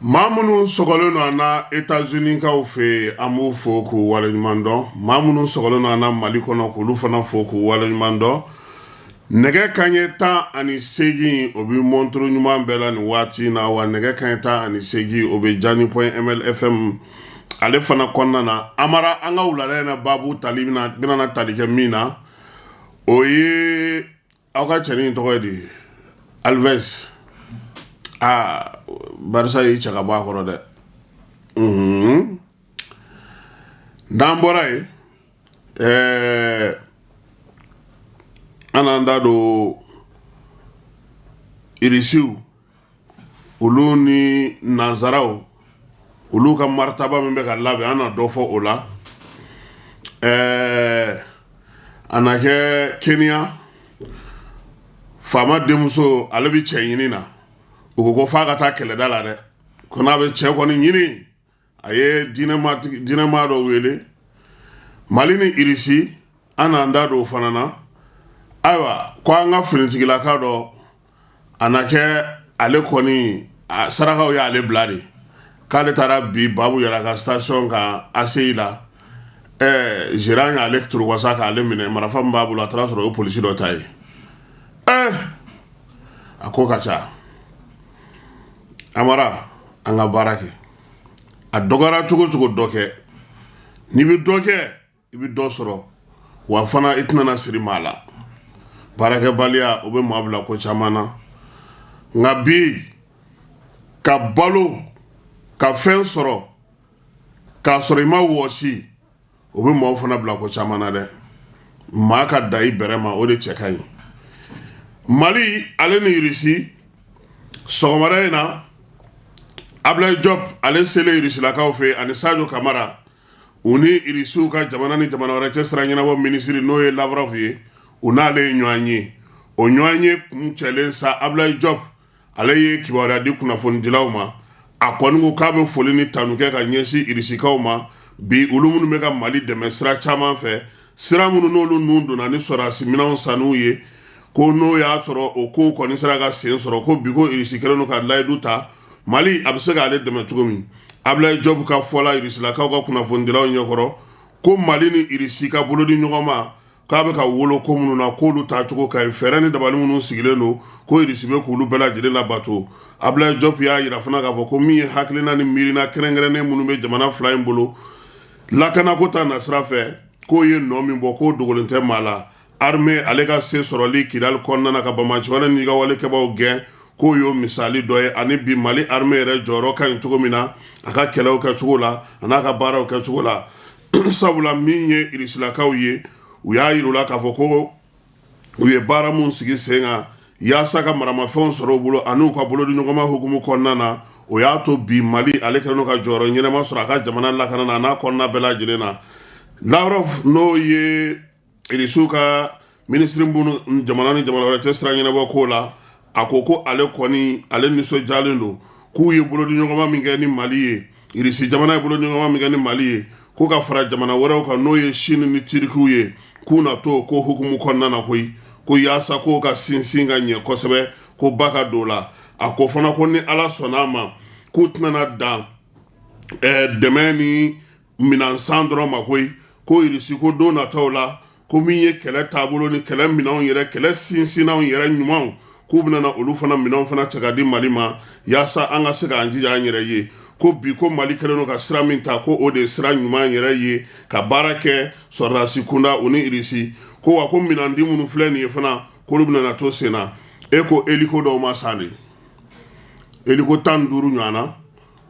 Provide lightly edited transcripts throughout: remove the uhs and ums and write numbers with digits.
Maa minnu sɔgɔlen don an na États-Unis kaw fɛ yen, an b'u fo k'u waleɲuman dɔn. Maa minnu sɔgɔlen don an na Mali kɔnɔ, k'olu fana fo k'u waleɲuman dɔn. Nɛgɛ kanɲɛ 18, o bɛ montre ɲuman bɛɛ la nin waati in na. Wa nɛgɛ kanɲɛ 18, o bɛ Jani point MLFM ale fana kɔnɔna na. Amara, an ka wulada in na baabu tali bɛna tali kɛ min na, o ye aw ka cɛnin tɔgɔ ye di, Alves. Aa, Barça y'i cɛ ka bɔ a kɔrɔ dɛ. N'an bɔra yen, an n'an da don Irisiw olu ni nansaraw olu ka maritaba min bɛ ka labɛn, an na dɔ fɔ o la. A na kɛ Kenya faama denmuso, ale bɛ cɛ ɲini na. U ko ko f'a ka taa kɛlɛda la dɛ, ko n'a bɛ cɛ kɔni ɲini. A ye diinɛmaa dɔ wele. Mali ni Irisi, an n'an da don o fana na. Ayiwa, ko an ka finitigilaka dɔ, a na kɛ ale kɔni sarakaw y'ale bila de, k'ale taara bi Babu yɛrɛ ka station kan ACI la. Gérant y'ale turuwasa k'ale minɛ, marifa min b'a bolo, a taara sɔrɔ o ye polisi dɔ ta ye. A ko ka ca. Amara, an ka baara kɛ, a dɔgɔyara cogo cogo, dɔ kɛ. N'i bɛ dɔ kɛ, i bɛ dɔ sɔrɔ, wa fana i tɛna siri maa la. Baarakɛbaliya, o bɛ maa bila ko caman na. Nka bi, ka balo ka fɛn sɔrɔ k'a sɔrɔ i ma wɔsi, o bɛ maaw fana bila ko caman na dɛ. Maa ka da i bɛrɛ ma, o de cɛ ka ɲi. Mali ale ni Irisi, sɔgɔmada in na, Ablaye Diop ale selen Irisilakaw fɛ ani Sadio Kamara, u ni Irisiw ka jamana ni jamana wɛrɛ cɛ sira ɲɛnabɔ minisiri, n'o ye Lavrov ye, u n'ale ye ɲɔgɔn ye. O ɲɔgɔn ye kuncɛlen sa, Ablaye Diop ale ye kibaruya di kunnafonidilaw ma. A kɔni ko k'a bɛ foli ni tanu kɛ ka ɲɛsin Irisikaw ma bi, olu minnu bɛ ka Mali dɛmɛ sira caman fɛ, sira minnu n'olu nun donna ni sɔrɔdasi minɛnw sanniw ye, ko n'o y'a sɔrɔ o kow kɔni sera ka sen sɔrɔ, ko bi ko Irisi kɛlen don ka layidu ta Mali a bɛ se k'ale dɛmɛ cogo min. Ablaye Diop ka fɔ la Irisilakaw ka kunnafonidilaw ɲɛkɔrɔ, ko Mali ni Irisi ka bolodi ɲɔgɔn ma, k'a bɛ ka wolo ko minnu na, k'olu taacogo ka ɲi, fɛɛrɛ ni dabali minnu sigilen don, ko Irisi bɛ k'olu bɛɛ lajɛlen labato. Ablaye Diop y'a yira fana k'a fɔ ko min ye hakilina ni miirina kɛrɛnkɛrɛnnen minnu bɛ jamana fila in bolo lakanako ta nasira fɛ, k'o ye nɔ min bɔ, k'o dogolen tɛ maa la. Armée ale ka se sɔrɔli Kidali kɔnɔna na ka banbaanciwale ni ka walekɛbaw gɛn, k'o y'o misali dɔ ye. Ani bi Mali armée yɛrɛ jɔyɔrɔ ka ɲi cogo min na a ka kɛlɛw kɛcogo la, a n'a ka baaraw kɛcogo la. Sabula min ye Irisilakaw ye, u y'a yir'u la k'a fɔ ko u ye baara mun sigi sen kan yaasa ka maramafɛnw sɔrɔ u bolo ani u ka bolodiɲɔgɔnma hukumu kɔnɔna na, o y'a to bi Mali ale kɛlen don ka jɔyɔrɔ ɲɛnama sɔrɔ a ka jamana lakana na, a n'a kɔnɔna bɛɛ lajɛlen na. Lavrov, n'o ye Irisiw ka minisiri minnu jamana ni jamana wɛrɛ cɛ sira ɲɛnabɔ ko la, a ko ko ale kɔni ale nisɔndiyalen don k'u ye bolodiɲɔgɔnma min kɛ ni Mali ye, Irisi jamana ye bolodiɲɔgɔnma min kɛ ni Mali ye, ko ka fara jamana wɛrɛw kan, n'o ye Sini ni Tirikiw ye, k'u na to ko hukumu kɔnɔna na koyi, ko yaasa k'o ka sinsin ka ɲɛ kosɛbɛ, ko ba ka don la. A ko fana ko ni Ala sɔnna a ma, k'u tɛna na dan dɛmɛ ni minɛnsan dɔrɔn ma koyi, ko Irisi ko don nataw la, ko min ye kɛlɛ taabolo ni kɛlɛ minɛnw yɛrɛ, kɛlɛ sinsinnaw yɛrɛ ɲumanw, k'u bɛna na olu fana minɛnw fana cɛ ka di Mali ma, yaasa an ka se k'an jija an yɛrɛ ye. Ko bi ko Mali kɛlen don ka sira min ta, ko o de ye sira ɲuman yɛrɛ ye ka baara kɛ sɔrɔdasi kunda u ni Irisi ko. Wa ko minɛndi minnu filɛ nin ye fana, k'olu bɛna na to sen na. E ko hélico dɔw ma san de, hélico 15 ɲɔgɔn na,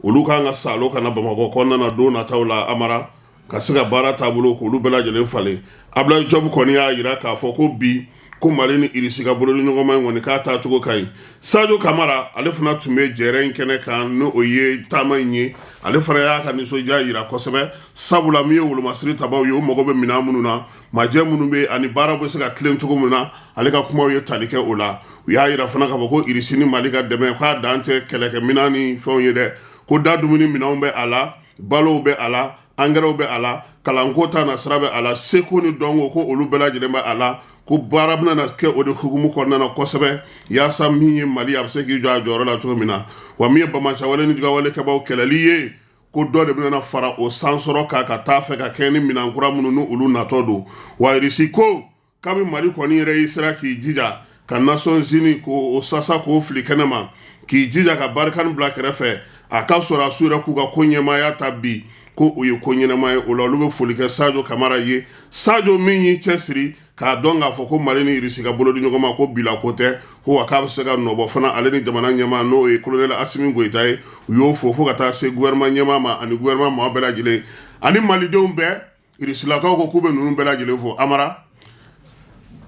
olu kan ka salo ka na Bamakɔ kɔnɔna na don nataw la, Amara, ka se ka baara taabolo k'olu bɛɛ lajɛlen falen. Ablaye Diop kɔni y'a yira k'a fɔ ko bi ko Mali ni Irisi ka bolodiɲɔgɔnma in kɔni, k'a taacogo ka ɲi. Sadio Kamara ale fana tun bɛ jɛrɛ in kɛnɛ kan, n'o o ye taama in ye. Ale fana y'a ka nisɔndiya yira kosɛbɛ, sabula min ye wolomasiri tabaw ye, o mago bɛ minɛn minnu na, majɛ minnu bɛ ani baaraw bɛ se ka tilen cogo min na, ale ka kumaw ye tali kɛ o la. U y'a yira fana k'a fɔ ko Irisi ni Mali ka dɛmɛ, k'a dan tɛ kɛlɛkɛminɛn ni fɛnw ye dɛ, ko da dumuni minɛnw bɛ a la, balow bɛ a la, angɛrɛw bɛ a la, kalanko ta na sira bɛ a la, seko ni dɔnko, ko olu bɛɛ lajɛlen bɛ a la. Ko baara bɛna na kɛ o de hukumu kɔnɔna na kosɛbɛ, yaasa min ye Mali, a bɛ se k'i jɔ a jɔyɔrɔ la cogo min na. Wa min ye banbaanciwale ni juguyawale kɛbaaw kɛlɛli ye, ko dɔ de bɛna fara o sansɔrɔ kan ka taa fɛ ka kɛ ni minɛn kura minnu ni olu natɔ don. Wa Irisi ko kabi Mali kɔni yɛrɛ y'i sera k'i jija ka Nations Unies k'o sasa k'o fili kɛnɛ ma, k'i jija ka Barkhane bila kɛrɛfɛ, a ka sɔrɔdasiw yɛrɛ k'u ka ko ɲɛmaaya ta bi, ko o ye ko ɲɛnama ye. O la, olu bɛ foli kɛ Sajo Kamara ye, Sajo min y'i cɛsiri k'a dɔn k'a fɔ ko Mali ni Irisi ka bolo di ɲɔgɔn ma, ko bila ko tɛ, ko wa k'a bɛ se ka nɔbɔ fana. Ale ni jamana ɲɛmaa, n'o ye colonel Asimi Goyita ye, u y'o fo fo ka taa se gouvernement ɲɛmaa ma ani gouvernement maa bɛɛ lajɛlen ani malidenw bɛɛ. Irisilakaw ko k'u bɛ ninnu bɛɛ lajɛlen fo. Amara,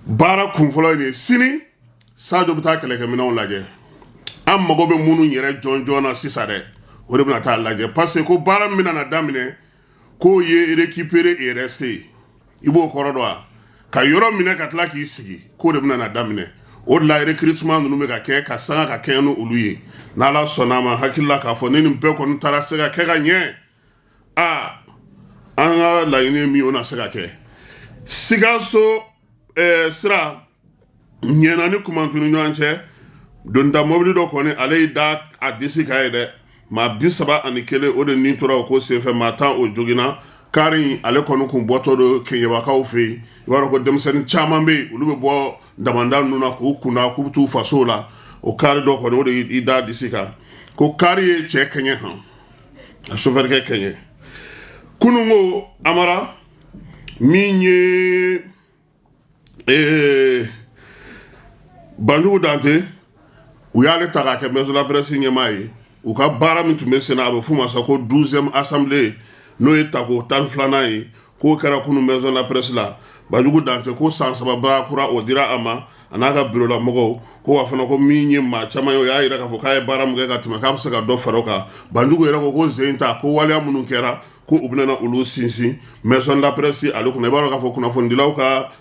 baara kunfɔlɔ ye nin ye. Sini Sajo bɛ taa kɛlɛkɛminɛnw lajɛ. An mago bɛ minnu yɛrɛ jɔn jɔn na sisan dɛ, o de bɛna taa lajɛ, parce que ko baara min bɛna na daminɛ, k'o ye récupérer et rester ye. I b'o kɔrɔ dɔn wa? Ka yɔrɔ minɛ ka tila k'i sigi, k'o de bɛna na daminɛ. O de la recrutement ninnu bɛ ka kɛ ka sanga ka kɛɲɛ ni olu ye. N'Ala sɔnna a ma, hakili la k'a fɔ ni nin bɛɛ kɔni taara se ka kɛ ka ɲɛ, aa, an ka laɲini min, o na se ka kɛ. Sikaso sira ɲɛna ni Kumantu ni ɲɔgɔn cɛ, donda mobili dɔ kɔni, ale y'i da a disi kan ye dɛ. Maa 31, o de nin tora o ko senfɛ, maa 10, o joginna. Kari in, ale kɔni kun bɔtɔ don Keɲebakaw fɛ yen. I b'a dɔn ko denmisɛnnin caman bɛ yen, olu bɛ bɔ damanda ninnu na k'u kunda k'u bɛ t'u faso la. O kari dɔ kɔni, o de y'i da disi kan, ko kari ye cɛ kɛɲɛ han, a sofɛrikɛ kɛɲɛ. Kunun ko Amara, min ye Banjugu Dante, u y'ale ta k'a kɛ maison de la presse ɲɛmaa ye. U ka baara min tun bɛ sen na, a bɛ f'o ma sa ko 12e assemblée, n'o ye tako 12nan ye, k'o kɛra kunun maison de la presse la. Banjugu Dante ko san 3 baara kura, o dira a ma, a n'a ka bureau la mɔgɔw. Ko wa fana, ko min ye maa caman ye, o y'a yira k'a fɔ k'a ye baara min kɛ ka tɛmɛ, k'a bɛ se ka dɔ fara o kan. Banjugu yɛrɛ ko sen ta ko waleya minnu kɛra, ko u bɛna olu sinsin maison de la presse ale kunna. I b'a dɔn k'a fɔ kunnafonidilaw ka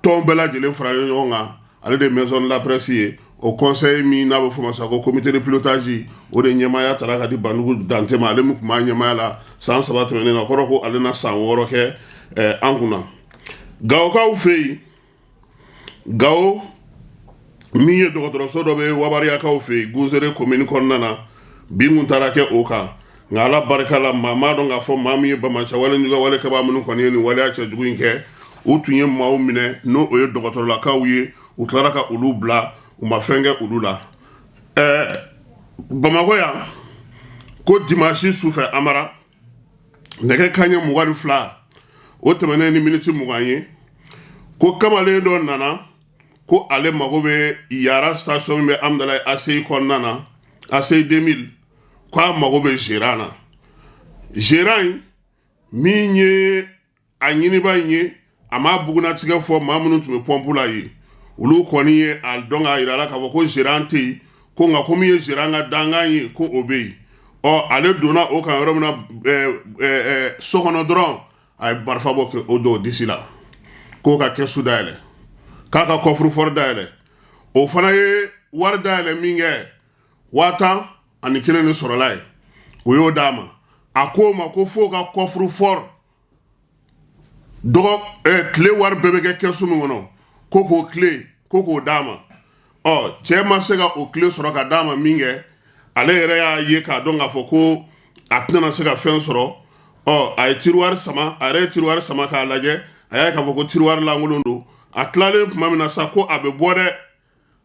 tɔn bɛɛ lajɛlen faralen ɲɔgɔn kan, ale de maison de la presse ye. O conseil min n'a bɛ fɔ ma sa ko comité de pilotage, o de ɲɛmaaya taara ka di Banjugu Dante ma, ale min tun b'a ɲɛmaaya la san 3 tɛmɛnen na. O kɔrɔ ko ale na san 6 kɛ an kunna. Gawokaw fɛ yen, Gawo, min ye dɔgɔtɔrɔso dɔ bɛ Wabariyakaw fɛ yen, Gunzere commune kɔnɔna na, bin kun taara kɛ o kan. Nka Ala barika la, maa m'a dɔn k'a fɔ maa min ye banbaanciwale ni wale kɛbaa minnu kɔni ye nin waleya cɛjugu in kɛ. U tun ye maaw minɛ, n'o o ye dɔgɔtɔrɔlakaw ye. U tilara ka olu bila, u ma fɛn kɛ olu la. Bamakɔ yan, ko dimanche sufɛ, Amara, nɛgɛ kanɲɛ 22, o tɛmɛnen ni miniti 20 ye, ko kamalen dɔ nana ko ale mago bɛ Yara station min bɛ Amudalayi ACI kɔnɔna na, ACI 2000, k'a mago bɛ gérant na. Gérant in min ye a ɲiniba in ye, a m'a bugunatigɛ fɔ. Maa minnu tun bɛ pɔnpu la yen, olu kɔni ye a dɔn k'a yira a la k'a fɔ ko gérant tɛ yen, ko nka ko min ye gérant ka dankan ye, ko o bɛ yen. Ɔ, ale donna o kan yɔrɔ min na so kɔnɔ dɔrɔn, a ye marifa bɔ o don disi la, k'o ka kɛsu dayɛlɛ, k'a ka coffre-fort dayɛlɛ. O fana ye wari dayɛlɛ min kɛ, 11,000 de sɔrɔla ye, o y'o d'a ma. A ko o ma ko f'o ka coffre-fort dɔgɔ tile wari bɛɛ bɛ kɛ kɛsu min kɔnɔ, ko k'o tile, ko k'o d'a ma. Ɔ, cɛ ma se ka o tile sɔrɔ ka d'a ma min kɛ, ale yɛrɛ y'a ye k'a dɔn k'a fɔ ko a tɛna se ka fɛn sɔrɔ. Ɔ, a ye tiroir sama, a yɛrɛ ye tiroir sama k'a lajɛ, a y'a ye k'a fɔ ko tiroir lankolon don. A tilalen tuma min na sa ko a bɛ bɔ dɛ,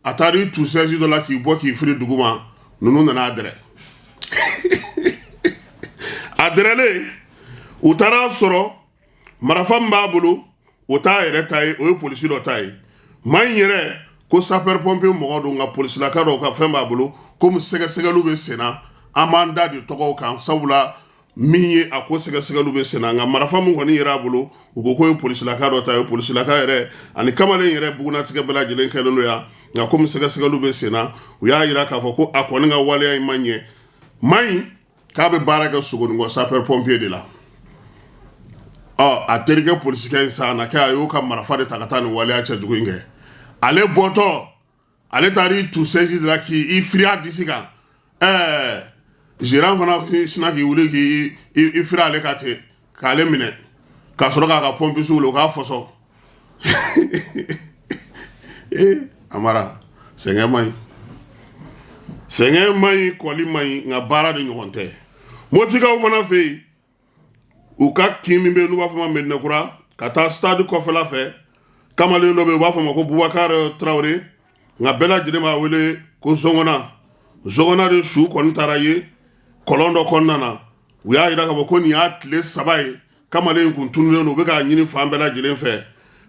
a taara i tu chaise dɔ la k'i bɔ k'i firi duguma. Ninnu nana a dɛrɛ. A dɛrɛlen, u taara sɔrɔ marifa min b'a bolo, o t'a yɛrɛ ta ye, o ye polisi dɔ ta ye. Maa in yɛrɛ ko sapeur pompier mɔgɔ don, nka polisilaka dɔw ka fɛn b'a bolo. Komi sɛgɛsɛgɛliw bɛ sen na, an b'an da di tɔgɔw kan, sabula min ye a ko sɛgɛsɛgɛliw bɛ sen na. Nka marifa min kɔni yɛrɛ a bolo, u ko k'o ye polisilaka dɔ ta ye. Polisilaka yɛrɛ ani kamalen yɛrɛ bugunatigɛ bɛɛ lajɛlen kɛlen don yan. Nka komi sɛgɛsɛgɛliw bɛ sen na, u y'a jira k'a fɔ ko a kɔni ka waleya in ma ɲɛ. Maa in k'a bɛ baara kɛ Sogonikɔ sapeur pompier de la. Ɔ, a terikɛ polisikɛ in sa na kɛ, a y'o ka marifa de ta ka taa nin waleya cɛjugu in kɛ. Ale bɔtɔ, ale taara i tu chaise de la k'i firi a disi kan. Ɛɛ, gérant fana sinna k'i wuli k'i i firi ale ka ten k'ale minɛ, ka sɔrɔ k'a ka pɔnpisi wuli, o k'a fɔsɔn. Ee Amara, sɛgɛn man ɲi, sɛgɛn man ɲi, kɔli man ɲi, nka baara de ɲɔgɔn tɛ. Motikaw fana fɛ yen, u ka kin min bɛ yen n'u b'a fɔ ma Medinakura, ka taa stade kɔfɛla fɛ, kamalen dɔ bɛ yen, u b'a fɔ ma ko Bubakar Tarawele, nka bɛɛ lajɛlen b'a wele ko Zɔngɔnna. Zɔngɔnna de su kɔni taara ye kɔlɔn dɔ kɔnɔna na. U y'a jira k'a fɔ ko nin y'a tile 3 ye kamalen in kun tununnen don, u bɛ k'a ɲini fan bɛɛ lajɛlen fɛ.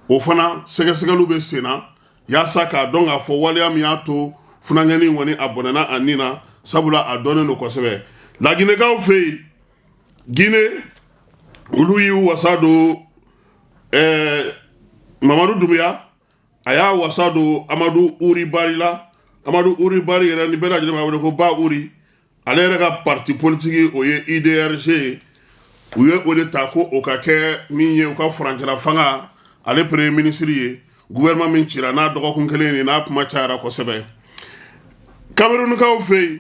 O fana sɛgɛsɛgɛliw bɛ sen na yaasa k'a dɔn k'a fɔ waleya min y'a to funankɛnin kɔni a bɔnɛna a ni na, sabula a dɔnnen don kosɛbɛ. Laginɛkaw fɛ yen, Gine, olu y'u wasa don Mamadu Dunbiya, a y'a wasa don Amadu Uri Bari la. Amadu Uri Bari yɛrɛ ni bɛɛ lajɛlen b'a wele ko Ba Uri. Ale yɛrɛ ka parti politique, o ye UDRG ye. U ye o de ta ko o ka kɛ min ye u ka furancɛla fanga, ale premier ministre ye. Gouvernement min cira n'a dɔgɔkun kelen ye, n'a kuma cayara kosɛbɛ. Kamerunkaw fɛ yen,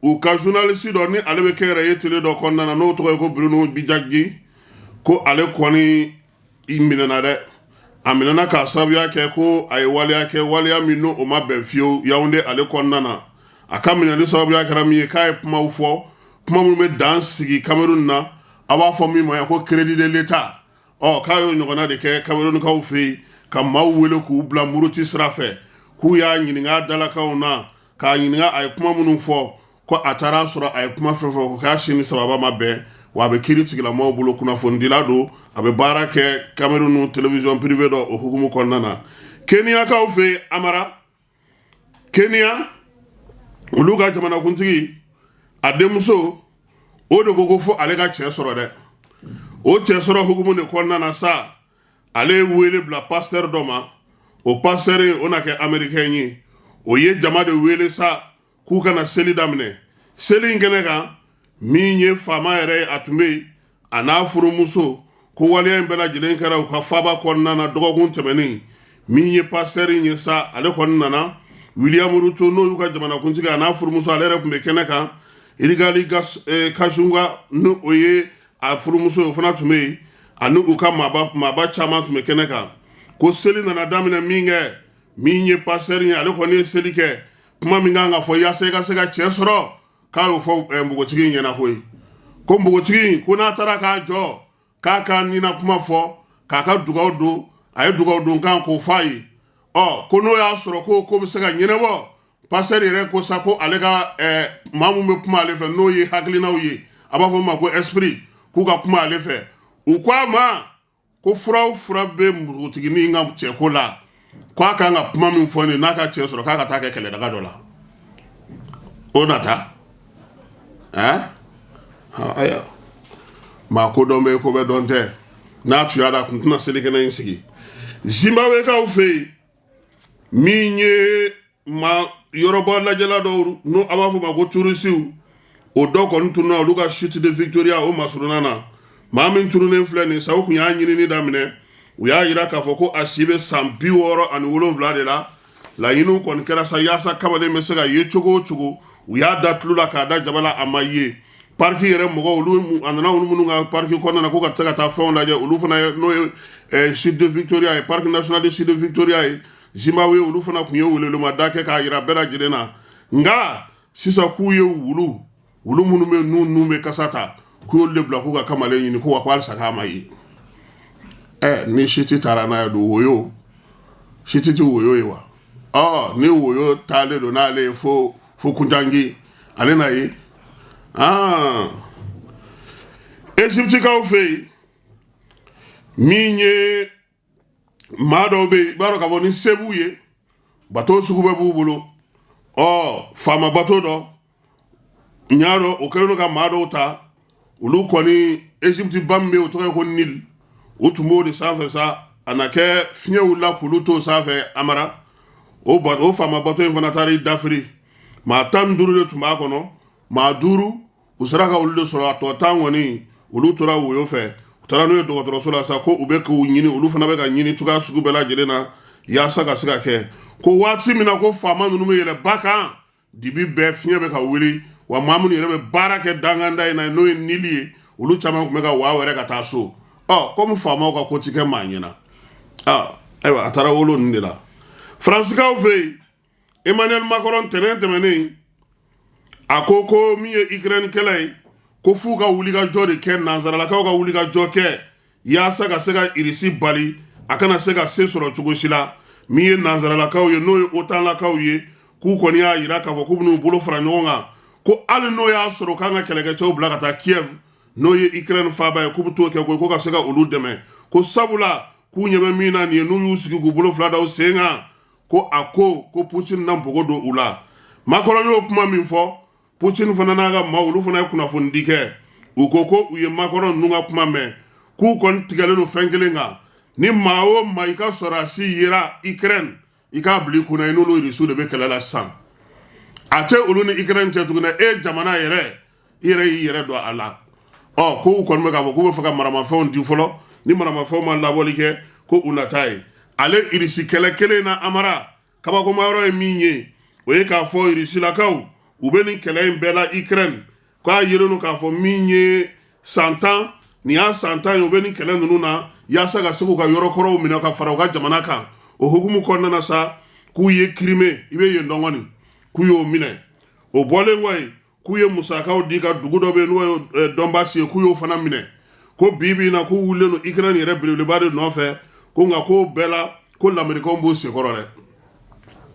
u ka journaliste dɔ ni ale bɛ kɛ yɛrɛ ye télé dɔ kɔnɔna na, n'o tɔgɔ ye ko Bruno Bijagi, ko ale kɔni i minɛna dɛ. A minɛna k'a sababuya kɛ ko a ye waleya kɛ, waleya min n'o o ma bɛn fiyewu Yawunde ale kɔnɔna na. A ka minɛli sababuya kɛra min ye, k'a ye kumaw fɔ, kuma minnu bɛ dan sigi Cameroun na, a b'a fɔ min ma yan ko crédit de l'État. Ɔ, k'a y'o ɲɔgɔnna de kɛ Camerounkaw fɛ yen, ka maaw wele k'u bila muruti sira fɛ. K'u y'a ɲininka dalakanw na, k'a ɲininka a ye kuma minnu fɔ, ko a taara sɔrɔ a ye kuma fɛn fɛn k'a si ni sababa ma bɛn, wa a bɛ kiiri tigilamɔgɔw bolo. Kunnafonidila don, a bɛ baara kɛ Cameroun télévision privée dɔ o hukumu kɔnɔna na. Keniyakaw fɛ yen, Amara, Keniya olu ka jamanakuntigi a denmuso, o de ko ko fo ale ka cɛ sɔrɔ dɛ. O cɛ sɔrɔ hukumu de kɔnɔna na sa, ale ye wele bila pasteur dɔ ma. O pasteur o na kɛ américain ye. O ye jama de wele sa k'u ka na seli daminɛ. Seli in kɛnɛ kan, min ye faama yɛrɛ ye, a tun bɛ yen, a n'a furumuso. Ko waleya in bɛɛ lajɛlen kɛra u ka faaba kɔnɔna na dɔgɔkun tɛmɛnen. Min ye pasteur in ye sa, ale kɔni nana. William Ruto, n'o y'u ka jamanakuntigi, a n'a furumuso, ale yɛrɛ tun bɛ kɛnɛ kan. Rigathi Gachagua, n'o o ye a furumuso ye, o fana tun bɛ yen, ani u ka maaba caman tun bɛ kɛnɛ kan. Ko seli nana daminɛ min kɛ, min ye pasteur ye, ale kɔni ye seli kɛ. Kuma min kan ka fɔ yaasa i ka se ka cɛ sɔrɔ, k'a y'o fɔ npogotigi in ɲɛna koyi. Ko npogotigi in, ko n'a taara k'a jɔ k'a ka nina kuma fɔ, k'a ka dugaw don, a ye dugaw don kan k'o f'a ye. Ɔ, ko n'o y'a sɔrɔ ko bɛ se ka ɲɛnabɔ. Pasteur yɛrɛ ko sa ko ale ka maa mun bɛ kuma ale fɛ, n'o ye hakilinaw ye, a b'a fɔ min ma ko esprit, k'u ka kuma ale fɛ. U ko a ma ko fura o fura bɛ npogotiginin ka cɛko la, k'a kan ka kuma min fɔ nin n'a ka cɛ sɔrɔ, k'a ka taa kɛ kɛlɛdaga dɔ la. O nata ɛn, ayiwa, maa ko dɔn bɛ ko bɛɛ dɔn tɛ. N'a tun y'a da, a tun tɛna selikɛnɛ in sigi. Zimbabwekaw fɛ yen, min ye ma yɔrɔbɔ lajɛla dɔw, n'o a b'a fɔ ma ko turisiw, o dɔ kɔni tununa olu ka chute de Victoria o masurunna na. Maa min tununnen filɛ nin sa, u tun y'a ɲinini daminɛ. U y'a yira k'a fɔ ko a si bɛ san 67 de la. Laɲiniw kɔni kɛra sa yaasa kamalen bɛ se ka ye cogo o cogo. U y'a da tulu la k'a da jaba la, a ma ye. Pariki yɛrɛ mɔgɔw, olu a nana olu minnu ka pariki kɔnɔna na ko ka se ka taa fɛnw lajɛ, olu fana, n'o ye chute de Victoria ye, parc national de chute de Victoria ye Zimbabwe, olu fana tun ye welemada kɛ k'a yira bɛɛ lajɛlen na. Nka sisan, k'u ye wulu wulu minnu bɛ n'u nun bɛ kasa ta, k'u y'olu de bila k'u ka kamalen ɲini, ko wa ko halisa k'a ma ye. Ɛ, ni chute taara n'a ye don, woyo chute tɛ woyo ye wa? Ɔ, ni woyo taalen don n'ale ye fo kuntangi, ale n'a ye. Aa, Egyptikaw fɛ yen, min ye maa dɔw bɛ yen, i b'a dɔn k'a fɔ ni se b'u ye, bato sugu bɛɛ b'u bolo. Ɔ, faama bato dɔ n y'a dɔn, o kɛlen don ka maa dɔw ta. Olu kɔni, Egypte ba min bɛ yen, o tɔgɔ ye ko Nil, o tun b'o de sanfɛ sa. A na kɛ fiɲɛ wulila k'olu to sanfɛ. Amara, o faama bato in fana taara i dafiri. Maa 15 de tun b'a kɔnɔ. Maa 5, u sera ka olu de sɔrɔ. A tɔ 10 kɔni, olu tora woyo fɛ. U taara n'u ye dɔgɔtɔrɔso la sa, ko u bɛ k'u ɲini. Olu fana bɛ ka ɲini cogoya sugu bɛɛ lajɛlen na yaasa ka se ka kɛ. Ko waati min na ko faama ninnu bɛ yɛlɛ ba kan, dibi bɛɛ fiɲɛ bɛ ka wuli, wa maa minnu yɛrɛ bɛ baara kɛ danganda in na, n'o ye Nili ye, olu caman tun bɛ ka waa wɛrɛ ka taa so. Ɔ, komi faamaw ka ko ti kɛ maa ɲɛna, ayiwa, a taara wolo nin de la. Faransikaw fɛ yen, Emmanuel Macron, tɛnɛn tɛmɛnen, a ko ko min ye Ukraine kɛlɛ ye, ko f'u ka wulikajɔ de kɛ, nansaralakaw ka wulikajɔ kɛ yaasa ka se ka Irisi bali a kana se ka se sɔrɔ cogo si la. Min ye nansaralakaw ye, n'o ye OTAN-lakaw ye, k'u kɔni y'a yira k'a fɔ k'u bɛn'u bolo fara ɲɔgɔn kan, ko hali n'o y'a sɔrɔ k'an ka kɛlɛkɛcɛw bila ka taa Kiev, n'o ye Ukraine faaba ye, k'u bɛ t'o kɛ koyi, ko ka se ka olu dɛmɛ, ko sabula k'u ɲɛ bɛ min na nin ye, n'u y'u sigi k'u bolo fila da u sen kan, ko a ko ko Putin na npogo don u la. Macron y'o kuma min fɔ, Putin fana n'a ka maaw, olu fana ye kunnafonidi kɛ. U ko ko u ye Macron ninnu ka kuma mɛn, k'u kɔni tigɛlen don fɛn kelen kan: ni maa o maa i ka sɔrɔdasi yera Ukraine, i k'a bila i kunna i n'olu Irisiw de bɛ kɛlɛ la sisan. A tɛ olu ni Ukraine cɛ tuguni, e jamana yɛrɛ, i yɛrɛ y'i yɛrɛ don a la. Ɔ, ko u kɔni bɛ k'a fɔ k'u bɛ fɛ ka maramafɛnw di fɔlɔ, ni maramafɛnw ma labɔli kɛ, ko u na taa ye. Ale Irisi kɛlɛ kelen na, Amara, kabakoma yɔrɔ ye min ye, o ye k'a fɔ Irisilakaw, u bɛ nin kɛlɛ in bɛɛ la Ukraine, k'a yelen don k'a fɔ min ye san 10 nin y'a san 10 ye, u bɛ nin kɛlɛ ninnu na yaasa ka se k'u ka yɔrɔ kɔrɔw minɛ ka fara u ka jamana kan. O hukumu kɔnɔna na sa, k'u ye Crimée, i bɛ yen dɔn kɔni, k'u y'o minɛ. O bɔlen kɔ yen, k'u ye musakaw di ka dugu dɔ bɛ yen, n'o ye Donbass ye, k'u y'o fana minɛ. Ko bi bi in na, k'u wulilen don Ukraine yɛrɛ belebeleba de nɔfɛ. Ko nka k'o bɛɛ la, ko lamɛrikɛnw b'u senkɔrɔ dɛ.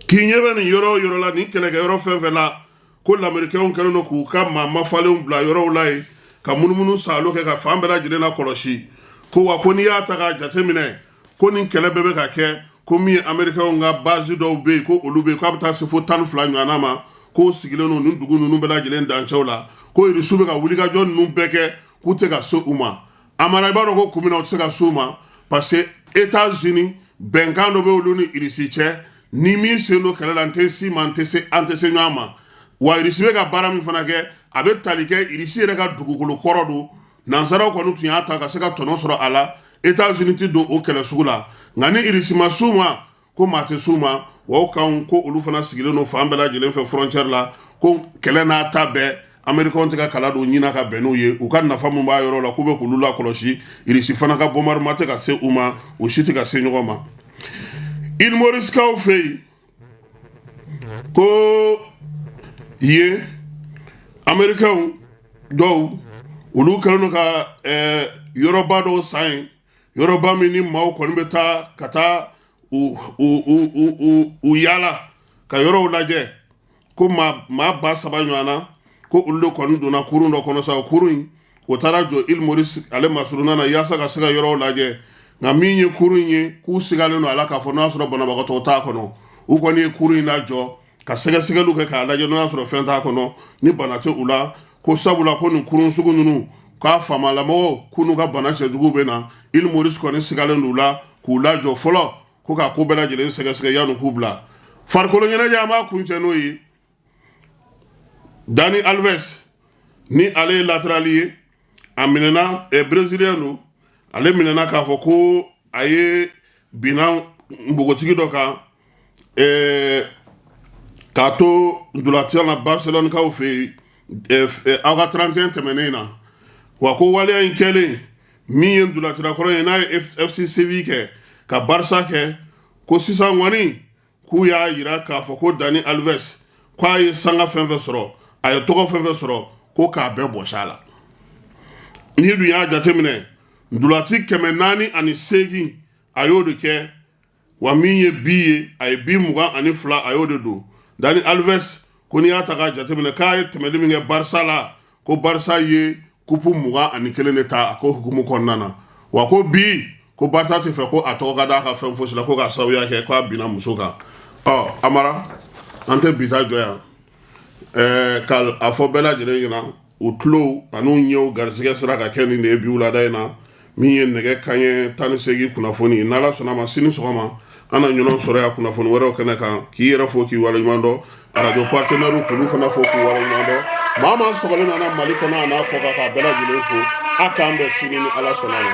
K'i ɲɛ bɛ nin yɔrɔ o yɔrɔ la, nin kɛlɛkɛyɔrɔ fɛn fɛn la, ko lamɛrikɛnw kɛlen don k'u ka maa mafalenw bila yɔrɔw la yen, ka munumunu saalo kɛ ka fan bɛɛ lajɛlen la kɔlɔsi. Ko wa ko n'i y'a ta k'a jateminɛ, ko nin kɛlɛ bɛɛ bɛ ka kɛ, ko min ye américains ka base dɔw bɛ yen, ko olu bɛ yen, k'a bɛ taa se fo 12 ɲɔgɔnna ma, k'o sigilen don nin dugu ninnu bɛɛ lajɛlen dancɛw la, ko Irisiw bɛ ka wulikajɔ ninnu bɛɛ kɛ, k'u tɛ ka se u ma. Amara, i b'a dɔn ko kun min na u tɛ se ka se u ma, parce que États-Unis, bɛnkan dɔ bɛ olu ni Irisi cɛ: ni min sen don kɛlɛ la, n tɛ s'i ma, an tɛ se ɲɔgɔn ma. Wa Irisi bɛ ka baara min fana kɛ, a bɛ tali kɛ Irisi yɛrɛ ka dugukolo kɔrɔ don. Nansaraw kɔni tun y'a ta ka se ka tɔnɔ sɔrɔ a la. États-Unis tɛ don o kɛlɛ sugu la, nka ni Irisi ma s'u ma, ko maa tɛ s'u ma. Wa o kan ko olu fana sigilen don fan bɛɛ lajɛlen fɛ frontière la. Ko kɛlɛ n'a ta bɛɛ, américains tɛ ka kala don ɲin ka bɛn n'u ye. U ka nafa min b'a yɔrɔ la, k'u bɛ k'olu lakɔlɔsi. Irisi fana ka bombardement tɛ ka se u ma, u si tɛ ka se ɲɔgɔn ma. Île Maurice-kaw fɛ yen, ko yen américains dɔw, olu kɛlen don ka yɔrɔba dɔw san yen, yɔrɔba min ni maaw kɔni bɛ taa ka taa u yaala ka yɔrɔw lajɛ, ko maa 3000 ɲɔgɔn na, ko olu de kɔni donna kurun dɔ kɔnɔ sa. O kurun in, o taara jɔ Île Maurice ale masurunna na yaasa ka se ka yɔrɔw lajɛ. Nka min ye kurun in ye, k'u sigalen don a la k'a fɔ n'o y'a sɔrɔ banabagatɔ t'a kɔnɔ. U kɔni ye kurun in lajɔ ka sɛgɛsɛgɛliw kɛ k'a lajɛ n'o y'a sɔrɔ fɛn t'a kɔnɔ, ni bana tɛ u la, ko sabula ko nin kurun sugu ninnu k'a faamalamɔgɔw k'u n'u ka bana cɛjuguw bɛ na. Île Maurice kɔni sigalen don u la k'u lajɔ fɔlɔ, ko k'a ko bɛɛ lajɛlen sɛgɛsɛgɛ yanni k'u bila. Farikolo ɲɛnajɛ, an b'a kuncɛ n'o ye. Dani Alves, ni ale ye latéral ye, a minɛna, brésilien don, ale minɛna k'a fɔ ko a ye binna npogotigi dɔ kan k'a to ntolatiya la Barcelonekaw fɛ yen aw ka 31 tɛmɛnen na. Wa ko waleya in kɛlen, min ye ntolacila kɔrɔ ye, n'a ye FC Séville kɛ ka Barça kɛ, ko sisan kɔni k'u y'a yira k'a fɔ ko Dani Alves, k'a ye sanga fɛn fɛn sɔrɔ, a ye tɔgɔ fɛn fɛn sɔrɔ, ko k'a bɛɛ bɔsi a la. N'i dun y'a jateminɛ, ntolaci 408, a y'o de kɛ. Wa min ye bi ye, a ye bi 22, a y'o de don. Dani Alves, ko n'i y'a ta k'a jateminɛ, k'a ye tɛmɛli min kɛ Barça la, ko Barça ye kupu 21 de ta a ko hukumu kɔnɔna na. Wa ko bi, ko Barça tɛ fɛ ko a tɔgɔ ka d'a ka fɛn fosi la, ko k'a sababuya kɛ k'a binna muso kan. Ɔ Amara, an tɛ bi ta jɔ yan ka a fɔ bɛɛ lajɛlen ɲɛna, u tulow an'u ɲɛw garisɛgɛ sera ka kɛ nin de ye bi wulada in na, min ye nɛgɛ kanɲɛ 18 kunnafoni. N'Ala sɔnna ma, sini sɔgɔma an na ɲɔgɔn sɔrɔ yan kunnafoni wɛrɛw kɛnɛ kan. K'i yɛrɛ fo k'i waleɲuman dɔn, arajo partenaire k'olu fana fo k'u waleɲuman dɔn, maa maa sɔgɔlen nana Mali kɔnɔ a n'a kɔ kan, k'a bɛɛ lajɛlen fo. A k'an bɛn sini ni Ala sɔnna ma.